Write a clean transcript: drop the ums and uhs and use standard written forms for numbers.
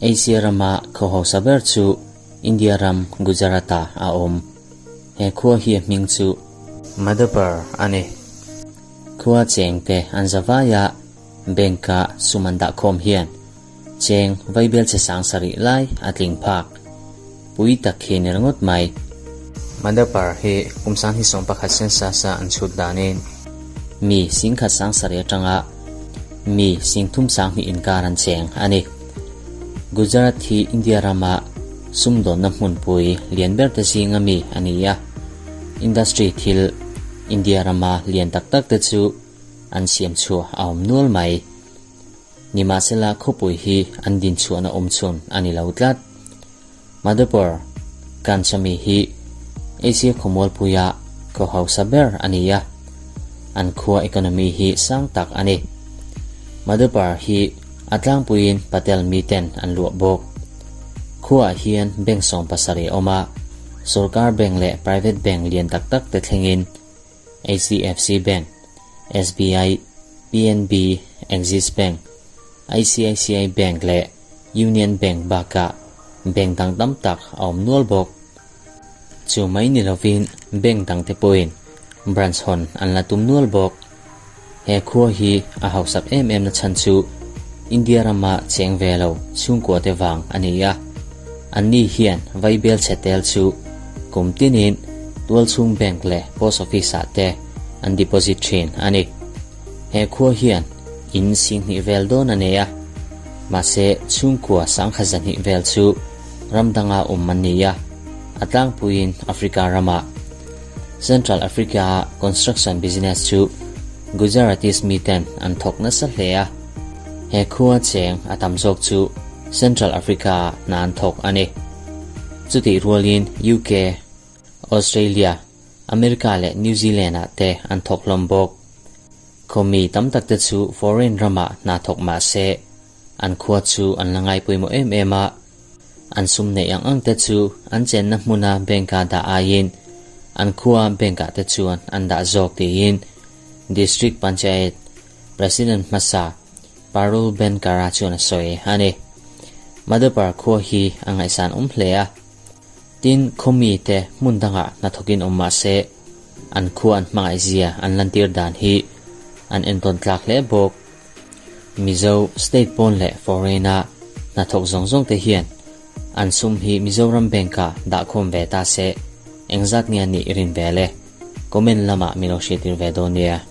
Asia rama khaw hausa ber chu India ram Gujarat-ah a awm. He khua hi a hming chu Madhapur a ni. Khua chengte an za vaia bank-a sum an dah khawm hian cheng vaibel che sang sarih lai a tling phak. Pui tak hi ni ringawt mai. Madhapur hi kum sang hi 11 census a an chhut danin mi singkhat sang sarih atanga mi singthum sang hnih inkar an cheng a ni. Gujarat hi India rama sumdawnna hmunpui lian ber te zinga mi a ni a. Industry thil India rama lian tak tak te chu an siam chhuah a awm nual mai. Nimahsela khawpui hi an din chhuahna awm chhun a ni lo tlat. Madhupur, Kanchami hi Asia khawmualpuia khaw hausa ber a ni a, an khua economy hi sang tak a ni. Madhupur hi a tlangpuiin Patel miten an luah bawk. Khuaah hian bank 70 a awm a, sorkar bank leh private bank lian tak tak te thlengin HDFC Bank, SBI, PNB, Axis Bank, ICICI Bank leh Union Bank bakah bank dang tam tak a awm nual bawk. Chu mai ni lovin bank dangte pawhin branch hawn an la tum nual bawk. He khua hi a hausak em em na chhan chu India rama cheng ve lo chhungkua te vang a ni a. Anni hian vaibel chhe tel chu kum tinin tualchhung bank leh post office ah te an deposit thin a ni. He khua hian in singhnih vel dawn a nei a, mahse chhungkua sangkhat zahnih vel chu ram danga awm an ni a, a tlangpuiin Africa ramah. Central Africa-a construction business chu Gujaratis miten an thawk nasa hle a, he khua cheng a tam zawk chu Central Africa-ah hna an thawk a ni. Chutih rualin UK, Australia, America leh New Zealand-ah te an thawk hlawm bawk. Khawmi tam tak te chu foreign ramah hna thawk mah se, an khua chu an la ngai pawimawh em em a. An sum neih ang ang te chu an chenna hmuna bank-a dah aiin an khua bank-ah te chuan an dah zawk tiin District Panchayat President hmasa Parul Benkara chuan a sawi a ni. Madhupar khua hi a ngaihsan awm hle a. Tin, khawmi te hmun dangah hnathawkin awm mah se, an khua an hmangaih zia an lantir dan hi an entawn tlak hle bawk. Mizo state pawn leh foreign-a hnathawk zawng zawng te hian an sum hi Mizoram bank-ah dahkhawm ve ta se, engzat nge a nih i rin ve le? Comment lamah min lo hriattir ve dawn nia.